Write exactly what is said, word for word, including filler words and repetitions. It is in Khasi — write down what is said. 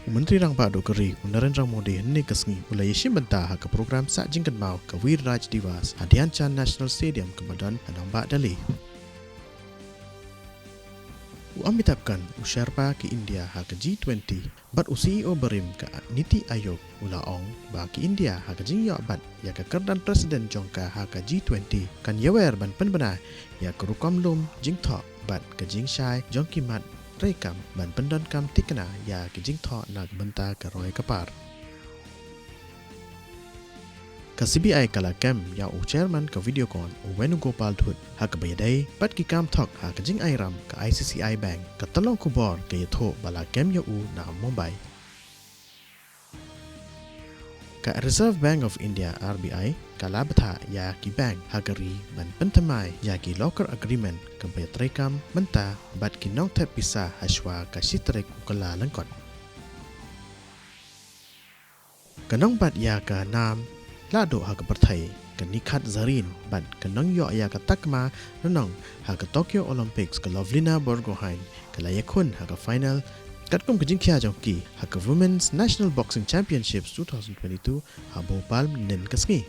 U Myntri Rangbah duh ka ri, u Narendra Modi, hynne ka sngi u la ïashim bynta ha ka program sah jingkynmaw ka Veer Raj Diwas ha Dhyan Chand National Stadium kaba don ha nongbah Delhi. U Amitabh Kant u sherpa ka India ha ka G twenty bad u C E O barim ka Niti Aayog u la ong ba ka India ha ka jingïoh bat ïa ka kyrdan president jong ka ha ka G twenty kan ïawer ban pynbna ïa ka rukom lum jingthoh bad ka jingshai jong ki mat treikam ban pyndonkam thikna ïa ki jingthoh na ka bynta ka roi ka par. Ka C B I ka la kem ïa u chairman ka Videocon, u Venugopal Dhut, ha kaba ïadei bad ki kam thok ha ka jingairam ka I C C I Bank, ka tnad khubor ka ïathuh ba la kem ïa u na Mumbai. Ka Reserve Bank of India, R B I, ka la bthah ïa ki bank ha ka ri ban pynthymmai ïa ki locker agreement kaba ïatreikam mynta bad ki nongthep pisa hashwa ka shi tarik u Kyllalyngkot. Ka nongbat ïa ka nam lahduh ha ka pyrthei, ka Nikhat Zarian, bad ka nongïoh ïa ka takma rnong ha ka Tokyo Olympics, ka Lovlina Borgohain, ka la ïakhun ha ka final katkum ka jingkhia jong ki ha ka Women's National Boxing Championships two thousand twenty-two ha Bhopal mynhynnin ka sngi.